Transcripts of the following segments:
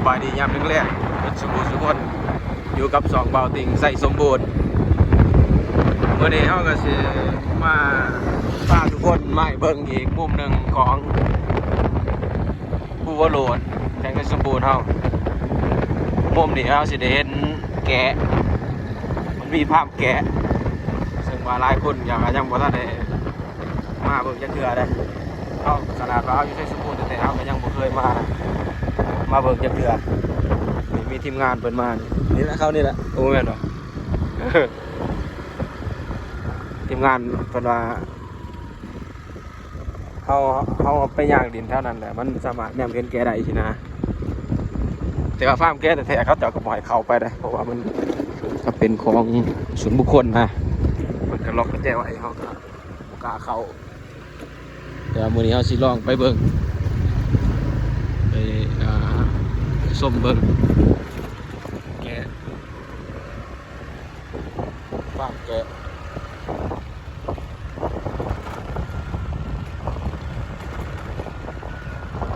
ສະບາຍດີຍາມແລງໆ ເບິດສູ່ຜູ້ສູ່ຄົນ ຢູ່ກັບຊ່ອງບ່າວຕິ່ງໄຊສົມບູນ. ມື້ນີ້ເຮົາກໍຊິມາພາທຸກຄົນມາເບິ່ງອີກມຸມໜຶ່ງຂອງພູວາໂລ້ນ ແຂວງໄຊສົມບູນເຮົາ. ມຸມນີ້ເຮົາຊິໄດ້ເຫັນແກະ ມັນມີຟາມແກະ ເຊິ່ງວ່າຫຼາຍຄົນກໍຍັງບໍ່ທັນໄດ້ ມາເບິ່ງຈັກເທື່ອເດ້. ເຮົາ ຂະໜາດວ່າເຮົາຢູ່ໄຊສົມບູນແທ້ໆ ເຮົາກໍຍັງບໍ່ເຄີຍມາ ມາເບິ່ງຈັກເທື່ອ. ນີ້ມີທີມງານເພິ່ນມາ ນີ້ ນີ້ແຫຼະ ເຂົານີ້ແຫຼະ. ໂອ້ ແມ່ນບໍ່? ທີມງານເພິ່ນວ່າ ເຮົາ ເຮົາໄປຍ່າງຫຼິ້ນແຖວນັ້ນແຫຼະ ມັນສາມາດແນມເຫັນແກະໄດ້ຊີ້ນະ. ແຕ່ວ່າຟາມແກະແທ້ໆ ເຂົາເຈົ້າກໍບໍ່ໃຫ້ເຂົ້າໄປເດ້ ເພາະວ່າມັນກໍເປັນຂອງສ່ວນບຸກຄົນນະ ເພິ່ນກໍລັອກກະແຈໄວ້ ເຮົາກໍ ບໍ່ກ້າເຂົ້າ. ແຕ່ວ່າມື້ນີ້ເຮົາຊິລອງໄປເບິ່ງ ໄປ ອ່າ ຊົມເບິ່ງແກະ ຟາມແກະ.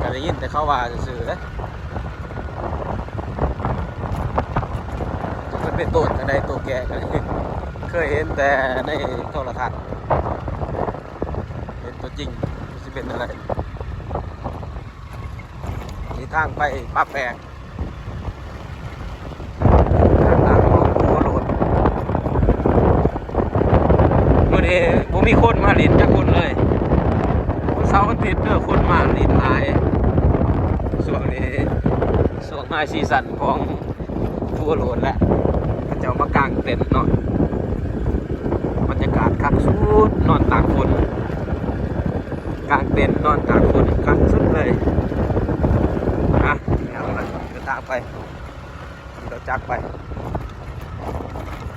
ກໍໄດ້ຍິນແຕ່ເຂົາວ່າຊື່ໆເດ້ ມັນເປັນໂຕຈັ່ງໃດ ໂຕແກະ ກໍເຄີຍເຫັນແຕ່ໃນໂທລະທັດ. ເຫັນຕົວຈິງຊິເປັນແນວໃດ. ນີ້ທາງໄປປາແປກ ທາງຫຼັງຂອງຫົວໂລດ. ມື້ນີ້ບໍ່ມີຄົນມາຫຼິ້ນຈັກຄົນເລີຍ. ເສົາອາທິດເດີ ຄົນມາຫຼິ້ນຫຼາຍ. ຊ່ວງນີ້ ຊ່ວງໄຮຊີຊັນຂອງ ຫົວໂລນແຫຼະ ເຂົາເຈົ້າມາກາງເຕັນເນາະ. ບັນຍາກາດຄັກສຸດ ນອນຕາກຝົນ ກາງເຕັນນອນຕາກຝົນ ຄັກສຸດເລີຍ. ອ່ະ ເອົາລະ ເດີນທາງໄປ ຂີ່ລົດຈັກໄປ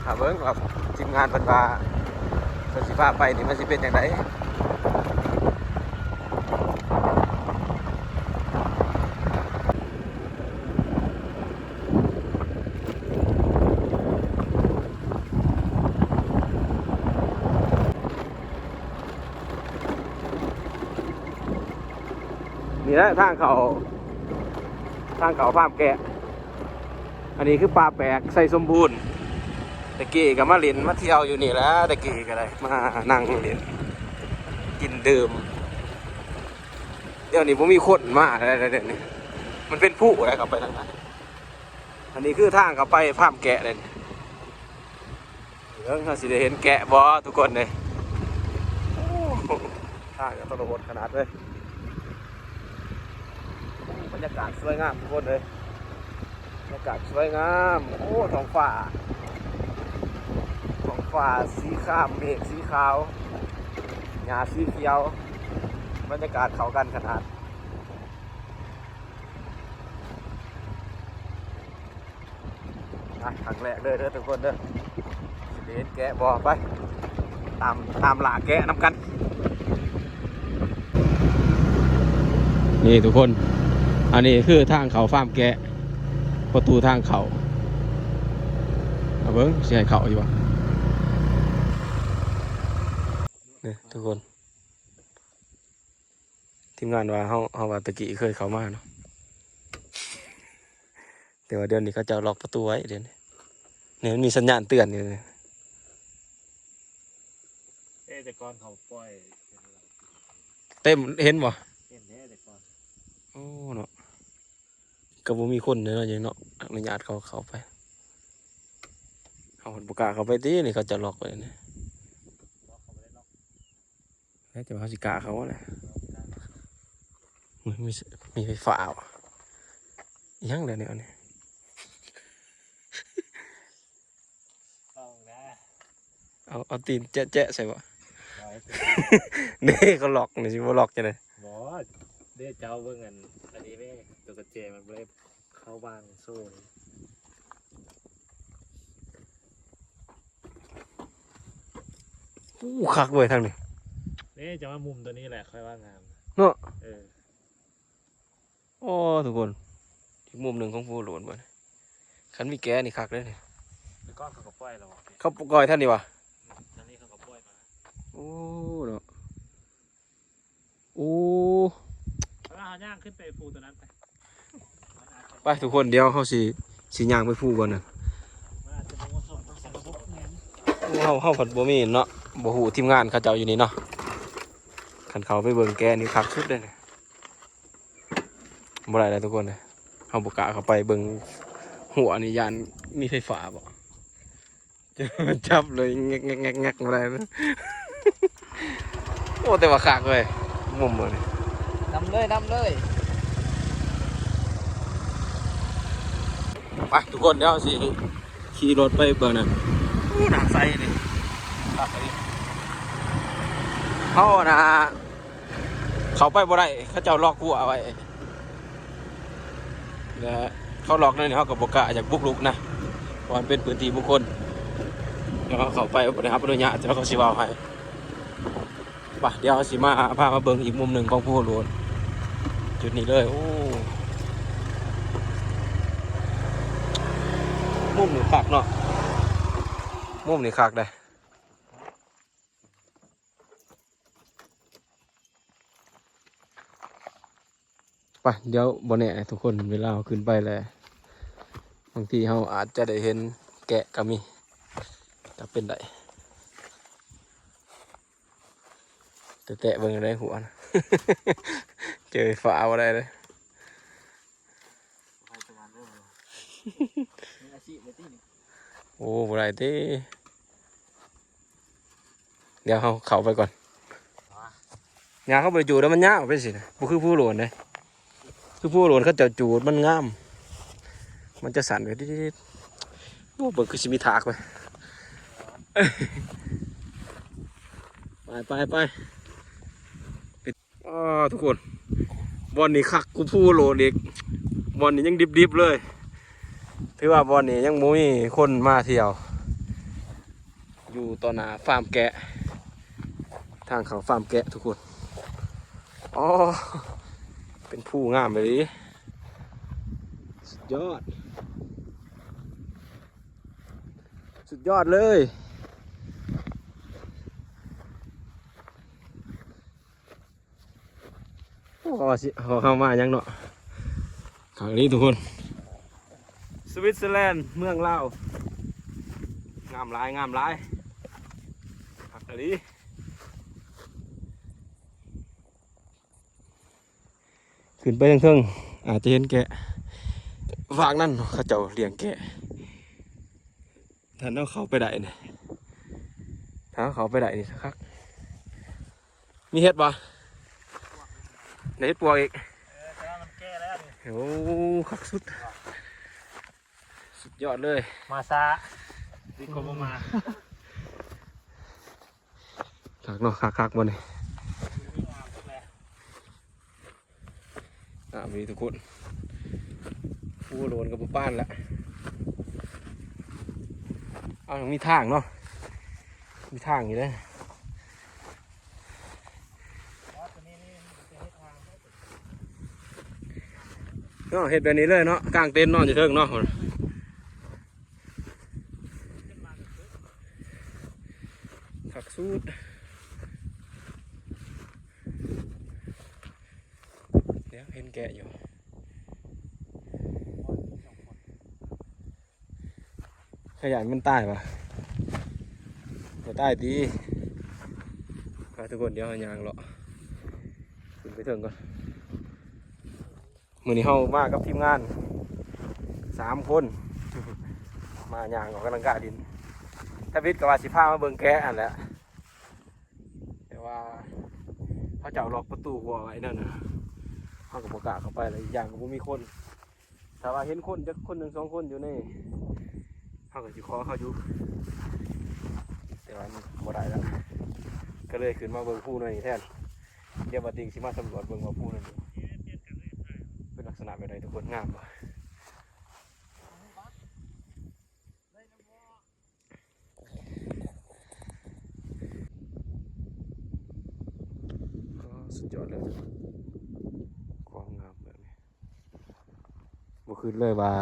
ຖ້າເບິ່ງວ່າທີມງານເພິ່ນວ່າ ເພິ່ນຊິພາໄປນີ້ ມັນຊິເປັນຈັ່ງໃດ. ນີ້ແຫຼະທາງເຂົ້າ ທາງເຂົ້າຟາມແກະ. ອັນນີ້ຄືປ່າແປກໄຊສົມບູນ. ແຕ່ກີ້ກໍມາຫຼິ້ນມາທ່ຽວຢູ່ນີ້ແຫຼະ ແຕ່ກີ້ກໍໄດ້ມານັ່ງຫຼິ້ນກິນດື່ມ. ດຽວນີ້ບໍ່ມີຄົນມາແລ້ວ ດຽວນີ້ມັນເປັນພູແລ້ວ ເຂົ້າໄປທາງນັ້ນ. ອັນນີ້ຄືທາງເຂົ້າໄປຟາມແກະເດ້. ເບິ່ງເຮົາຊິໄດ້ເຫັນແກະບໍ່ທຸກຄົນເດ້. ໂອ້ ທາງກໍໂຕໂຫດຂະໜາດເລີຍ. ບັນຍາກາດສວຍງາມທຸກຄົນເອີຍ ບັນຍາກາດສວຍງາມ. ໂອ້ ທ້ອງຟ້າ ທ້ອງຟ້າສີຄາມ ເມກສີຂາວ ຫຍ້າສີຂຽວ ບັນຍາກາດເຂົ້າກັນຂະໜາດ. ອ່ະ ຄັ້ງແລກເດີ ເດີທຸກຄົນເດີ ຊິໄດ້ເຫັນແກະບໍ່ ໄປ ຕາມ ຕາມລ່າແກະນຳກັນ. ນີ້ທຸກຄົນ ອັນນີ້ຄືທາງເຂົ້າຟາມແກະ ປະຕູທາງເຂົ້າ. ເອົາເບິ່ງຊິໃຫ້ເຂົ້າຢູ່ບໍ່ ນີ້ທຸກຄົນ. ທີມງານວ່າເຮົາ ເຮົາວ່າຕະກີ້ເຄີຍເຂົ້າມາເນາະ ແຕ່ວ່າດຽວນີ້ເຂົາເຈົ້າລັອກປະຕູໄວ້ ດຽວນີ້ ນີ້ມັນມີສັນຍານເຕືອນຢູ່ນີ້. ເອີ ແຕ່ກ່ອນເຂົາປ່ອຍ ເຕັມ ເຫັນບໍ່? ເຫັນແທ້ແຕ່ກ່ອນ. ໂອ້ ເນາະ ກໍບໍ່ມີຄົນເນາະ ຍັງເນາະ ອະນຸຍາດເຂົາເຂົ້າໄປ. ເຮົາບໍ່ກ້າເຂົ້າໄປຕິ ນີ້ເຂົາເຈົ້າລັອກໄວ້ນີ້. ແລ້ວແຕ່ວ່າເຮົາຊິກ້າເຂົ້າແຫຼະ. ມີ ມີໄຟຟ້າຫວະ ອີຫຍັງແຫຼະແນວນີ້. ເອົາ ເອົາຕີນແຈະໆໃສ່ບໍ່? ເດ້ ເຂົາລັອກນີ້ ຊິບໍ່ລັອກຈັ່ງໃດ? ບໍ່ ເດ້ ເຈົ້າເບິ່ງອັນ ອັນນີ້ແດ່ ຕົວກະແຈມັນບໍ່ໄດ້ ເຂົາວາງໂຊນີ້. ໂອ້ ຄັກເວີຍທາງນີ້. ເດ້ ຈະວ່າມຸມຕົວນີ້ແຫຼະ ຂ້ອຍວ່າງາມເນາະ. ເອີ ໂອ້ ທຸກຄົນ ອີກມຸມໜຶ່ງຂອງພູໂລນເບິ່ງ. ຄັນມີແກະນີ້ຄັກເດ້ນີ້. ແຕ່ກ່ອນເຂົາກໍປ່ອຍແລ້ວບໍ່? ເຂົາປ່ອຍທາງນີ້ຫວາ? ອືມ ທາງນີ້ເຂົາກໍປ່ອຍມາ. ໂອ້ ເນາະ. ໂອ້ ເວລາເຮົາຍ່າງຂຶ້ນໄປພູຕົວນັ້ນໄປ ມັນອາດຈະ ໄປທຸກຄົນ ດຽວເຮົາຊິ ຊິຍ່າງໄປພູບ່ອນນັ້ນ. ເຮົາ ເຮົາພັດບໍ່ມີເນາະ ບໍ່ຮູ້ທີມງານເຂົາເຈົ້າຢູ່ນີ້ເນາະ. ຄັນເຂົ້າໄປເບິ່ງແກະນີ້ຄັກສຸດເດ້. ບໍ່ໄດ້ແລ້ວທຸກຄົນເອີຍ ເຮົາບໍ່ກ້າເຂົ້າໄປເບິ່ງຮົ້ວນີ້ ຢ້ານມີໄຟຟ້າບໍ. ຈັບເລີຍ ແງກໆໆໆ ບໍ່ໄດ້. ໂອ້ ແຕ່ວ່າຄັກເວີຍ ມຸມນີ້. ນຳເລີຍ ນຳເລີຍ. ໄປທຸກຄົນ ດຽວຊິຂີ່ລົດໄປເບິ່ງນະ. ໂອ້ ນ້ຳໃສນີ້ ຄັກອີ່ຫຼີ. ເຮົານະ ເຂົ້າໄປບໍ່ໄດ້ ເຂົາເຈົ້າລັອກຮົ້ວໄວ້ ແລະ ເຂົາລັອກແນວນີ້ ເຮົາກໍບໍ່ກ້າຢາກບຸກລຸກນະ ເພາະມັນເປັນພື້ນທີ່ບຸກຄົນ. ແລ້ວເຮົາເຂົ້າໄປບໍ່ໄດ້ຮັບອະນຸຍາດ ແຕ່ວ່າເຂົາຊິເວົ້າໃຫ້. ໄປ ດຽວເຮົາຊິມາ ພາມາເບິ່ງອີກມຸມໜຶ່ງຂອງພູໂລນ ຈຸດນີ້ເລີຍ. ໂອ້ ມຸມນີ້ຄັກເນາະ ມຸມນີ້ຄັກເດ້. ໄປ ດຽວບໍ່ແນ່ທຸກຄົນ ເວລາເຮົາຂຶ້ນໄປແລ້ວ ບາງທີເຮົາອາດຈະໄດ້ເຫັນແກະກໍມີ ກໍເປັນໄດ້. ແຕະໆເບິ່ງໄດ້ຫົວນະ ເຈີໄຟຟ້າບໍ່ໄດ້ເດ້. ໂອ້ ບໍ່ໄດ້ຕິ. ດຽວເຮົາເຂົ້າໄປກ່ອນ. ຫຍ້າເຂົາບໍ່ໄດ້ຈູດ ແລ້ວມັນຍາວໄປຊີ້ນະ ບໍ່ຄືພູໂລນເດ້. ຄືພູໂລນເຂົາເຈົ້າຈູດ ມັນງາມ ມັນຈະສັ້ນໄປດິດໆ. ໂອ້ ເບິ່ງຄືຊິມີທາກໄປ. ໄປໆໆ. ອ້າ ທຸກຄົນ ບ່ອນນີ້ຄັກກວ່າພູໂລນອີກ. ບ່ອນນີ້ຍັງດິບໆເລີຍ. ຖືວ່າບ່ອນນີ້ຍັງບໍ່ມີຄົນມາທ່ຽວ. ຢູ່ຕໍ່ໜ້າຟາມແກະ ທາງເຂົ້າຟາມແກະທຸກຄົນ. ອໍ ເປັນພູງາມອີ່ຫຼີ ສຸດຍອດ ສຸດຍອດເລີຍ. ໂອ້ ວ່າຊິ ເຮົາ ເຮົາມາຫຍັງເນາະ ຄັກອີ່ຫຼີທຸກຄົນ. ສະວິດເຊີແລນ ເມືອງລາວ ງາມຫຼາຍ ງາມຫຼາຍ ຄັກອີ່ຫຼີ. ຂຶ້ນໄປເທິງໆ ອາດຈະເຫັນແກະ ຟາກນັ້ນເຂົາເຈົ້າລ້ຽງແກະ. ຖ້າເຮົາເຂົ້າໄປໄດ້ນີ້ ຖ້າເຮົາເຂົ້າໄປໄດ້ນີ້ຄັກ. ມີເຫັດບໍ່? ໄດ້ເຫັດປວກອີກ. ເອີ ແຕ່ວ່າມັນແກ່ແລ້ວນີ້. ໂອ້ ຄັກສຸດ ສຸດຍອດເລີຍ. ມາຊ້າ ດີກວ່າບໍ່ມາ. ຄັກເນາະ ຄັກໆ ບໍ່ນີ້. ອ່າ ມີທຸກຄົນ ໂອ້ ໂດນກັບປານລະ. ເອົາ ມີທາງເນາະ ມີທາງຢູ່ເດ້ເນາະ. ເຮັດແບບນີ້ເລີຍເນາະ ກາງເຕັນນອນຢູ່ເທິງເນາະ. ຄັກສຸດ. ດຽວເຫັນແກະຢູ່. ຂະຫຍັນມັນຕາຍຫວາ? ບໍ່ຕາຍຕິ? ໄປທຸກຄົນ ດຽວເຮົາຍ່າງເລາະຂຶ້ນໄປເທິງກ່ອນ. ມື້ນີ້ເຮົາມາກັບທີມງານສາມຄົນ ມາຍ່າງອອກກຳລັງກາຍດິນ. ທຳອິດກໍວ່າຊິພາມາເບິ່ງແກະຫັ້ນແຫຼະ ແຕ່ວ່າເຂົາເຈົ້າລັອກປະຕູຮົ້ວໄວ້ນັ້ນນະ ເຮົາກໍບໍ່ກ້າເຂົ້າໄປ ແລະ ອີກຢ່າງກໍບໍ່ມີຄົນ. ຖ້າວ່າເຫັນຄົນຈັກຄົນໜຶ່ງສອງຄົນຢູ່ນີ້ ເຮົາກໍຊິຂໍເຂົາຢູ່ ແຕ່ວ່າມັນບໍ່ໄດ້ລະ ກໍເລີຍຂຶ້ນມາເບິ່ງພູນ້ອຍນີ້ແທນ. ດຽວບາດຕິງຊິມາສຳຫຼວດເບິ່ງວ່າພູນັ້ນເປັນລັກສະນະແບບໃດ ທຸກຄົນ. ງາມບໍ່? ອໍ ສຸດຍອດເລີຍ ຄວາມງາມແບບນີ້. ບໍ່ຄິດເລີຍວ່າ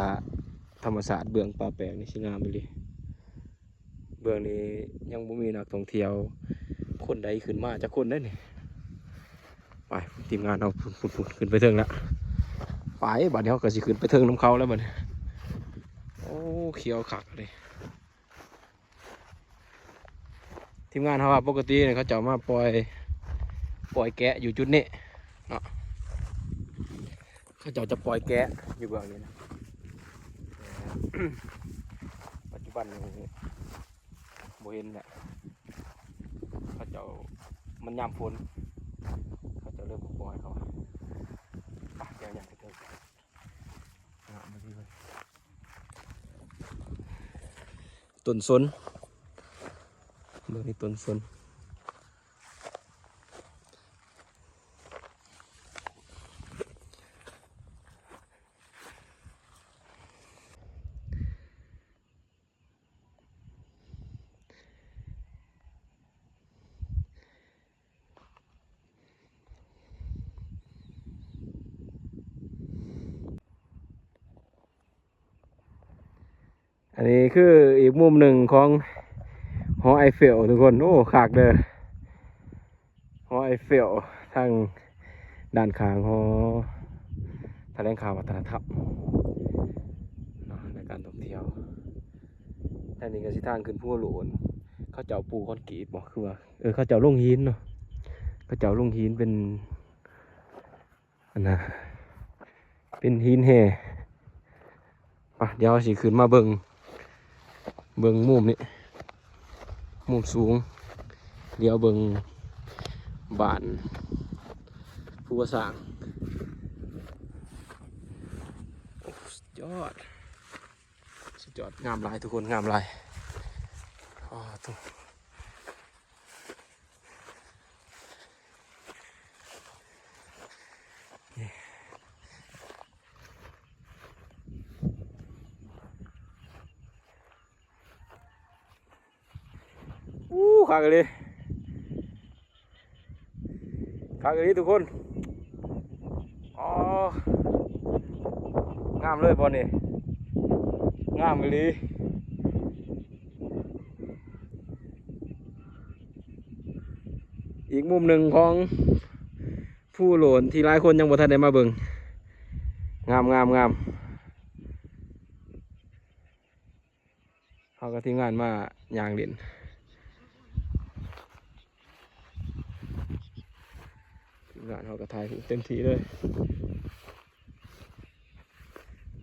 ທຳມະຊາດເບື້ອງປ່າແປກນີ້ຊິງາມອີ່ຫຼີ. ເບື້ອງນີ້ຍັງບໍ່ມີນັກທ່ອງທ່ຽວຄົນໃດຂຶ້ນມາຈັກຄົນເດ້ນີ້. ໄປ ທີມງານເຮົາ ພຸ້ນໆ ຂຶ້ນໄປເທິງລະ. ໄປ ບາດນີ້ເຮົາກໍຊິຂຶ້ນໄປເທິງນຳເຂົາແລ້ວບາດນີ້. ໂອ້ ຂຽວຄັກເດ. ທີມງານເຮົາວ່າປົກກະຕິນີ້ເຂົາເຈົ້າມາປ່ອຍ ປ່ອຍແກະຢູ່ຈຸດນີ້ເນາະ, ເຂົາເຈົ້າຈະປ່ອຍແກະຢູ່ເບື້ອງນີ້ນະ. ປັດຈຸບັນນີ້ບໍ່ເຫັນແຫຼະ ເຂົາເຈົ້າ ມັນຍາມຝົນ ເຂົາເຈົ້າເລີຍບໍ່ປ່ອຍເຂົາ. ໄປ ດຽວຍ່າງໄປເຖິງ ງາມມາດີເວີຍ. ຕົ້ນສົນ ເບິ່ງນີ້ຕົ້ນສົນ. ອັນນີ້ຄືອີກມຸມໜຶ່ງຂອງຫໍໄອເຟວທຸກຄົນ. ໂອ້ ຄັກເດີ ຫໍໄອເຟວ ທາງດ້ານຂ້າງຫໍຖະແຫຼງຂ່າວວັດທະນະທຳເນາະ ໃນການທ່ອງທ່ຽວ. ທາງນີ້ກໍຊິທາງຂຶ້ນພູໂຫຼນ ເຂົາເຈົ້າປູຄອນກຣີດບໍ ຄືວ່າ ເອີ ເຂົາເຈົ້າລົງຫີນເນາະ ເຂົາເຈົ້າລົງຫີນເປັນ ອັນນະ ເປັນຫີນແຮ່. ໄປ ດຽວເຮົາຊິຂຶ້ນມາເບິ່ງ ເບິ່ງມຸມນີ້ ມຸມສູງ ດຽວເບິ່ງບ້ານພູກະສ້າງ. ໂອ້ ສຸດຍອດ ສຸດຍອດ ງາມຫຼາຍທຸກຄົນ ງາມຫຼາຍ. ອໍ ໂທ້. ອູ້ ຄັກອີ່ຫຼີ ຄັກອີ່ຫຼີທຸກຄົນ. ອໍ ງາມເລີຍບ່ອນນີ້ ງາມອີ່ຫຼີ. ອີກມຸມໜຶ່ງຂອງພູໂຫຼນທີ່ຫຼາຍຄົນຍັງບໍ່ທັນໄດ້ມາເບິ່ງ. ງາມ ງາມ ງາມ. ເຮົາກັບທີມງານມາຍ່າງຫຼິ້ນ ທີມງານເຮົາກໍຖ່າຍຮູບເຕັມທີ່ເລີຍ.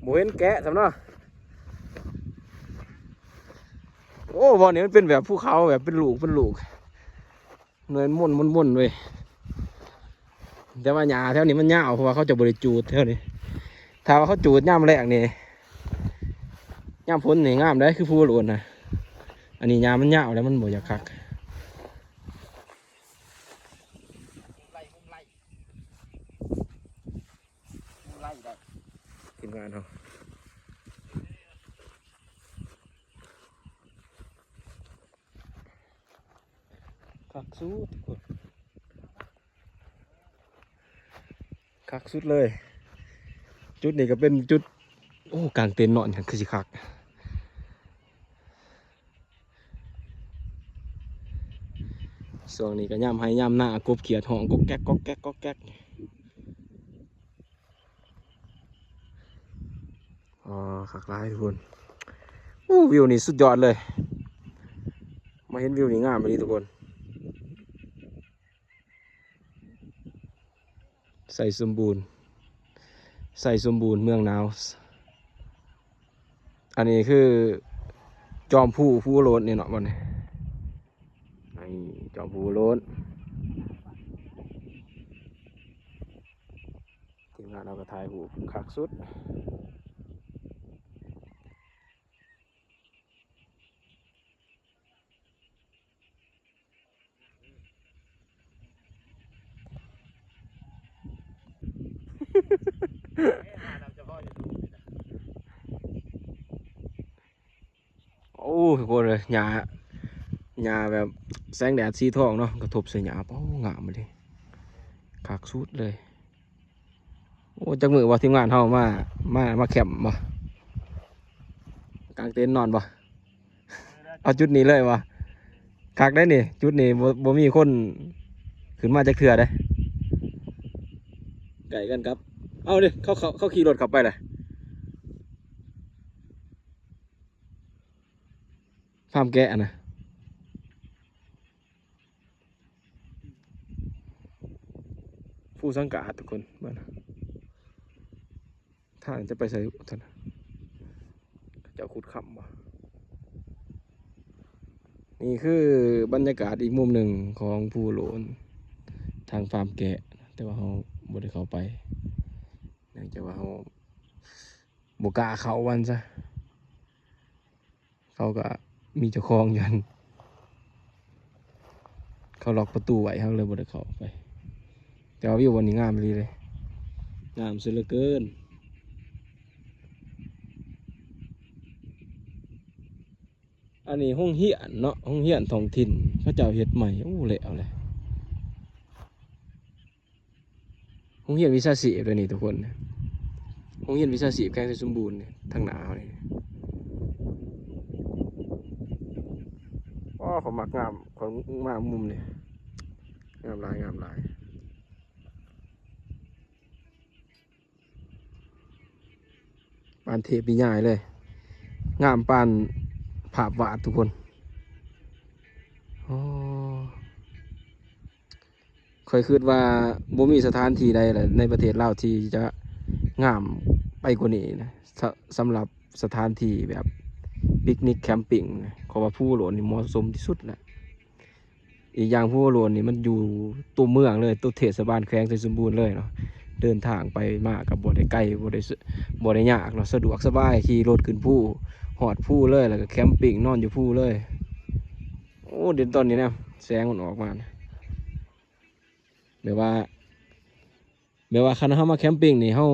ບໍ່ເຫັນແກະຊ້ຳເນາະ. ໂອ້ ບ່ອນນີ້ມັນເປັນແບບພູເຂົາ ແບບເປັນລູກເປັນລູກ ເນີນມົນໆໆເວີຍ. ແຕ່ວ່າຫຍ້າແຖວນີ້ມັນຍາວ ເພາະວ່າເຂົາເຈົ້າບໍ່ໄດ້ຈູດແຖວນີ້. ຖ້າວ່າເຂົາຈູດຍາມແລ້ງນີ້ ຍາມຝົນນີ້ງາມເດ້ ຄືພູໂຫຼນນະ. ອັນນີ້ຫຍ້າມັນຍາວແລ້ວ ມັນບໍ່ຢາກຄັກ. ທີມງານເຮົາ ຄັກສຸດ ຄັກສຸດເລີຍ. ຈຸດນີ້ກໍເປັນຈຸດ ໂອ້ ກາງເຕັນນອນຫຍັງຄືຊິຄັກ. ຊ່ວງນີ້ກໍຍາມໄຮ່ຍາມນາ ກົບຂຽດຮ້ອງກອກແກກ ກອກແກກ ກອກແກກ. ອໍ ຄັກຫຼາຍທຸກຄົນ. ໂອ້ ວິວນີ້ສຸດຍອດເລີຍ ມາເຫັນວິວນີ້ງາມອີ່ຫຼີທຸກຄົນ. ໄຊສົມບູນ ໄຊສົມບູນເມືອງໜາວ. ອັນນີ້ຄືຈອມພູ ພູໂລນນີ້ເນາະ ບ່ອນນີ້ ນີ້ຈອມພູໂລນ. ທີມງານເຮົາກໍຖ່າຍຮູບຄັກສຸດ. ໂອ້ ທຸກຄົນເອີຍ ຫຍ້າ ຫຍ້າແບບແສງແດດສີທອງເນາະ ກະທົບໃສ່ຫຍ້າ ໂອ້ ງາມອີ່ຫຼີ ຄັກສຸດເລີຍ. ໂອ້ ຈັກມື້ບໍ່ ທີມງານເຮົາມາ ມາ ມາແຄມບໍ່ ກາງເຕັນນອນບໍ່? ເອົາຈຸດນີ້ເລີຍບໍ່? ຄັກໄດ໋ນີ້ ຈຸດນີ້ບໍ່ ບໍ່ມີຄົນຂຶ້ນມາຈັກເທື່ອເດ້ ໃກ້ກັນກັບ ເອົາເດ້ ເຂົາ ເຂົາ ເຂົາຂີ່ລົດເຂົ້າໄປແຫຼະ ຟາມແກະນະ. ພູສັງກາດທຸກຄົນ ເບິ່ງ ທາງຈະໄປໃສຊັ້ນ ເຂົາເຈົ້າຂຸດຄຳບໍ່? ນີ້ຄືບັນຍາກາດອີກມຸມໜຶ່ງຂອງພູໂຫຼນ ທາງຟາມແກະ ແຕ່ວ່າເຮົາບໍ່ໄດ້ເຂົ້າໄປ ເນື່ອງຈາກວ່າເຮົາບໍ່ກ້າເຂົ້າວ່າຊັ້ນຊະ. ເຂົາກະມີເຈົ້າຂອງຢູ່ຫັ້ນ ເຂົາລັອກປະຕູໄວ້ ເຮົາເລີຍບໍ່ໄດ້ເຂົ້າໄປ. ແຕ່ວ່າວິວບ່ອນນີ້ງາມອີ່ຫຼີເດ້ ງາມເສີເຫຼືອເກີນ. ອັນນີ້ໂຮງຮຽນເນາະ ໂຮງຮຽນທ້ອງຖິ່ນ ເຂົາເຈົ້າເຮັດໃໝ່ ໂອ້ ແລ້ວແຫຼະ. ໂຮງຮຽນວິຊາຊີບເດ້ນີ້ທຸກຄົນ ໂຮງຮຽນວິຊາຊີບແຂວງໄຊສົມບູນນີ້ ທາງໜ້າເຮົານີ້. ອໍ ຂ້ອຍມັກງາມ ຂ້ອຍມັກມຸມນີ້ ງາມຫຼາຍ ງາມຫຼາຍ. ປານເທບນິຍາຍເລີຍ ງາມປານພາບວາດທຸກຄົນ. ອໍ ຂ້ອຍຄິດວ່າບໍ່ມີສະຖານທີ່ໃດລະໃນປະເທດລາວທີ່ຈະງາມໄປກວ່ານີ້ນະ ສະ ສຳລັບສະຖານທີ່ແບບປິກນິກແຄມປິງນະ ເພາະວ່າພູໂຫຼນນີ້ເໝາະສົມທີ່ສຸດລະ. ອີກຢ່າງພູໂຫຼນນີ້ມັນຢູ່ຕົວເມືອງເລີຍ ຕົວເທດສະບານແຂວງໄຊສົມບູນເລີຍເນາະ ເດີນທາງໄປມາກໍບໍ່ໄດ້ໄກ ບໍ່ໄດ້ ບໍ່ໄດ້ຍາກເນາະ ສະດວກສະບາຍ ຂີ່ລົດຂຶ້ນພູ ຮອດພູເລີຍ ແລ້ວກໍແຄມປິງ ນອນຢູ່ພູເລີຍ. ໂອ້ ເດ ຕອນນີ້ນະ ແສງມັນອອກມານະ ແບບວ່າ ແບບວ່າຄັນເຮົາມາແຄມປິງນີ້ ເຮົາ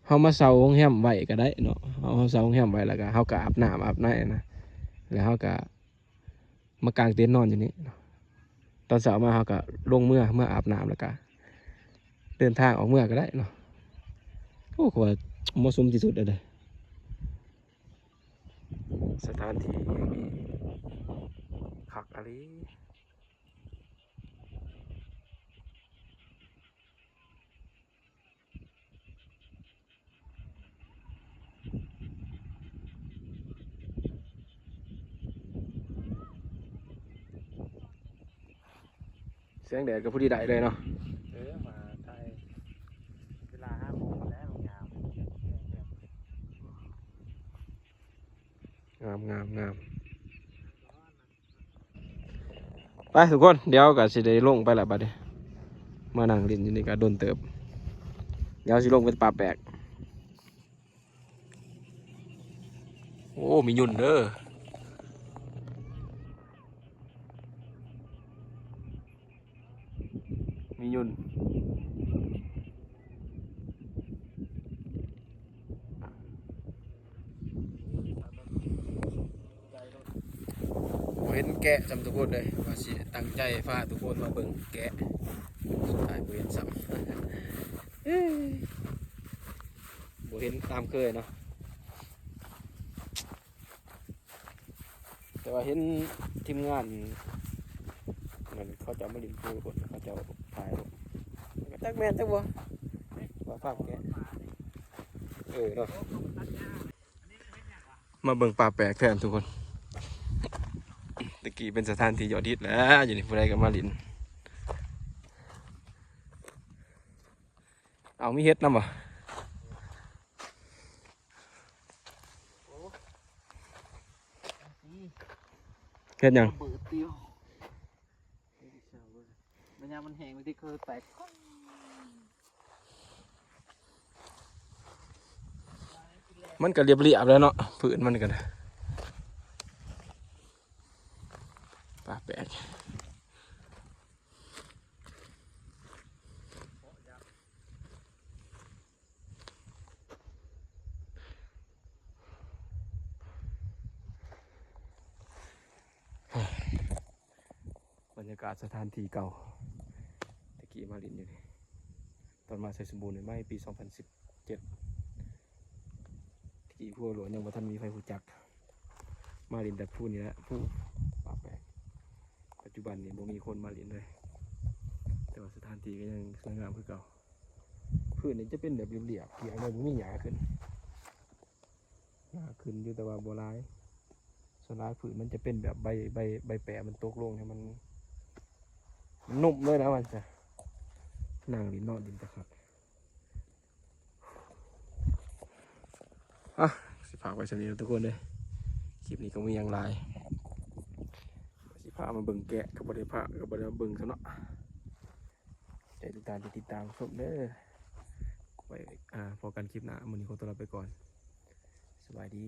ເຮົາມາເຊົ່າໂຮງແຮມໄວ້ກໍໄດ້ເນາະ ເຮົາ ເຮົາເຊົ່າໂຮງແຮມໄວ້ ແລ້ວກໍເຮົາກໍອາບນ້ຳອາບໃນນະ ແລ້ວເຮົາກໍມາກາງເຕັນນອນຢູ່ນີ້ເນາະ. ຕອນເຊົ້າມາເຮົາກໍລົງເມືອ ເມືອອາບນ້ຳ ແລ້ວກໍເດີນທາງອອກເມືອກໍໄດ້ເນາະ. ໂອ້ ຂ້ອຍວ່າເໝາະສົມທີ່ສຸດແລ້ວເດ້ ສະຖານທີ່ແຫ່ງນີ້ຄັກອີ່ຫຼີ. ແສງແດດກໍພໍດີໄດ້ເລີຍເນາະ. ເອີ ມາຖ່າຍເວລາຫ້າໂມງແລ້ວ ງາມ ງາມ ງາມ ງາມ. ໄປທຸກຄົນ ດຽວກໍຊິໄດ້ລົງໄປລະບັດນີ້ ມານັ່ງຫຼິ້ນຢູ່ນີ້ກໍດົນເຕີບ ດຽວຊິລົງໄປປ່າແປກ. ໂອ້ ມີຍຸ່ນເດີ ມີຍຸ່ນ. ບໍ່ເຫັນແກະຊ້ຳທຸກຄົນເລີຍ ວ່າຊິຕັ້ງໃຈພາທຸກຄົນມາເບິ່ງແກະ ສຸດທ້າຍບໍ່ເຫັນຊ້ຳ ບໍ່ເຫັນຕາມເຄີຍເນາະ. ແຕ່ວ່າເຫັນທີມງານນັ້ນ ເຂົາເຈົ້າມາຫຼິ້ນພູພຸ້ນ ເຂົາເຈົ້າຖ່າຍ ຈັກແມ່ນຈັກບໍ່ ວ່າພາບແກະ ເອີເນາະ. ມາເບິ່ງປ່າແປກແທນທຸກຄົນ ຕະກີ້ເປັນສະຖານທີ່ຍອດຮິດແຫຼະ ຢູ່ນີ້ຜູ້ໃດກໍມາຫຼິ້ນ. ເອົາ ມີເຫັດນຳບໍ່? ເຫັດຫຍັງ? ມັນຍາມມັນແຫ້ງ ມັນຊິເຄີແຕກ ມັນກໍລຽບໆແລ້ວເນາະ ພື້ນມັນກໍໄດ້ ປ່າແປກ. ບັນຍາກາດສະຖານທີ່ເກົ່າ ແຕ່ກີ້ມາຫຼິ້ນຢູ່ນີ້ ຕອນມາໄຊສົມບູນໃໝ່ໆ ປີສອງພັນສິບເຈັດ ແຕ່ກີ້ພູໂຫຼນຍັງບໍ່ທັນມີໃຜຮູ້ຈັກ ມາຫຼິ້ນແຕ່ພູນີ້ແຫຼະ ພູປ່າແປກ. ປັດຈຸບັນນີ້ບໍ່ມີຄົນມາຫຼິ້ນເລີຍ ແຕ່ວ່າສະຖານທີ່ກໍຍັງສວຍງາມຄືເກົ່າ. ພື້ນນີ້ຈະເປັນແບບລຽບໆ ກຽງເລີຍ ບໍ່ມີຫຍ້າຂຶ້ນ. ຫຍ້າຂຶ້ນຢູ່ແຕ່ວ່າບໍ່ຫຼາຍ. ສ່ວນຫຼາຍພື້ນມັນຈະເປັນແບບໃບ ໃບ ໃບແປະມັນຕົກລົງໃຫ້ມັນ ມັນນຸ້ມເລີຍນະ ວ່າຊັ້ນ. ນັ່ງຫຼິ້ນເນາະ ດິນຕະຂັດ. ອ່ະ ຊິຝາກໄວ້ສ່ຳນີ້ເດີທຸກຄົນເດີ. ຄລິບນີ້ກໍບໍ່ມີຫຍັງຫຼາຍ ຊິພາມາເບິ່ງແກະ ກໍບໍ່ໄດ້ພາ ກໍບໍ່ໄດ້ມາເບິ່ງຊະເນາະ. ໃຈທຸກທ່ານທີ່ຕິດຕາມຊົມເດີ. ໄວ້ ອ່າ ພໍ້ກັນຄລິບໜ້າ. ມື້ນີ້ຂໍຕົວລາໄປກ່ອນ. ສະບາຍດີ.